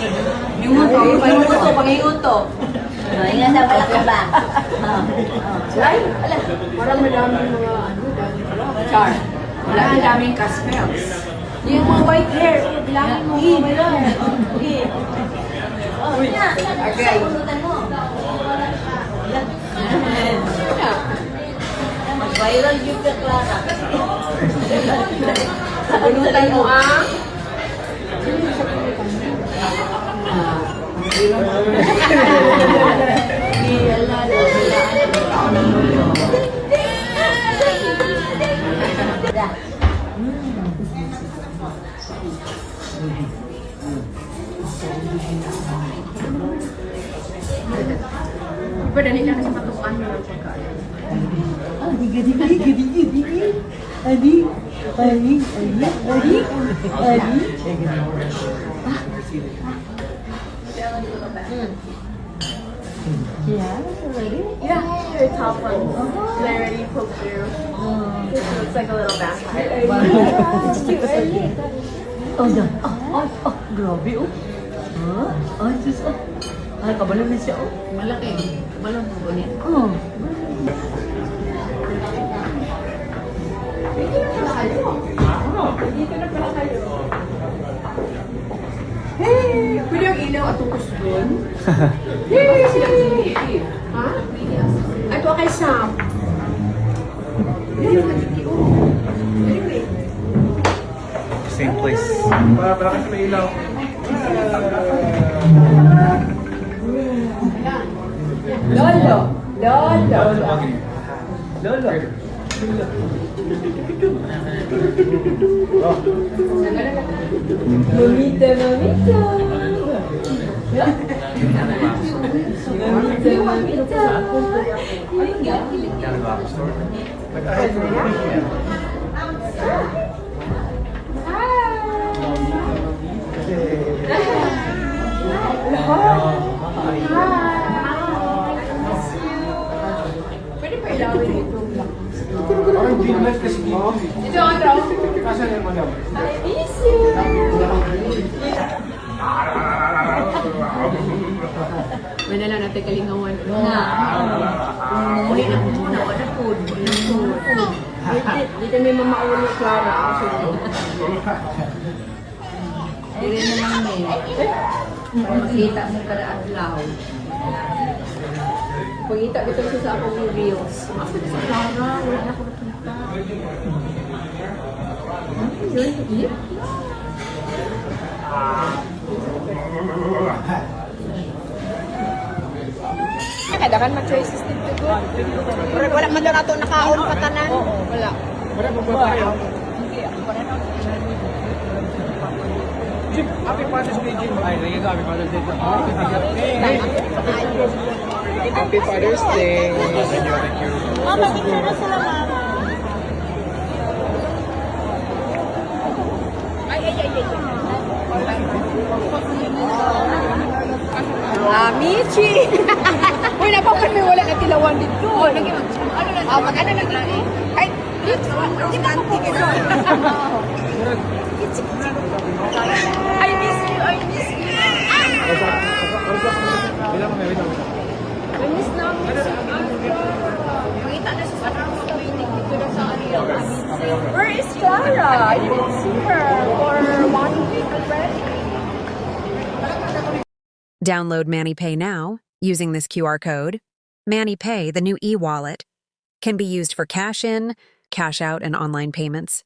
Pangingon to, pangingon to. Oh, ingat na wala ka ba? Oh. Oh. Ay, ala. Parang madaming mga ano, Char. Wala, ang daming caspels. Yung mga white hair, oh, bilangin mo mga white hair. Okay. Oh, na. Okay. Sa bunutan mo. Mag-viral yun ka, Clara. Bunutan mo ah. Sino yung sa bunutan mo? Ah, Di, ala, ala, tao ng lolo. Da. Iba dali lang sa patukan mo ng pagkain. Adi, adi, adi, adi, adi, adi, adi, adi, adi. Yeah, ready? Yeah, her top one literally poked through. It looks like a little vampire. It's too early. Oh, no. Oh, oh, oh, grabe, oh. Huh? Ay, sus, oh. Ay, kabalo na siya, oh. Malaki. Walang mo ba niya? Oh. Dito na pala kayo. Hey! Pwede ang ilaw at tungkos doon? Hey! Ha? Ay, ito kay Sam. Anyway. Same place. Para kasi may ilaw. Lolo! Lolo! Lolo. Mamita, mamita. Mamita, mamita. Pwede pa ilawin ito. Ay, hindi naman kasi dito. Dito ang draw. Kasan yung madam? I miss you! May na lang natin kalingawan. Nga. Uli na po na. Wala po. Wala po. Dito may mamaulo, Clara. Ako sa Dire na lang may. Makita mo kada adlaw. Pangita bitaw siya sa akong reels. Asa sa Clara? Wala na ako nakita. You want to eat? Kailangan ma-choices dito ko. Pero wala man daw nato nakaon patanan. Wala. Wala pa ba tayo? Jim, happy Father's Day, Jim. Ay, lagi ko, happy Father's Day. Hey, hey. Happy Father's Day. Thank you, thank you. Mama, picture na sila, mama. Ay, ay, ay, ay. Amici! Uy, napapan may wala na tilawan dito. Oh, lagi mag ano lang. Ah, mag ano lang dito. Ay, dito. Di ba ko I miss you, I miss you. Wait lang kami, wait lang, wait lang. I miss na miss you. Makita na siya sa waiting dito na sa ano. Where is Clara? I didn't see her for one week already. Download MannyPay now using this QR code. MannyPay, the new e wallet, can be used for cash in, cash out, and online payments.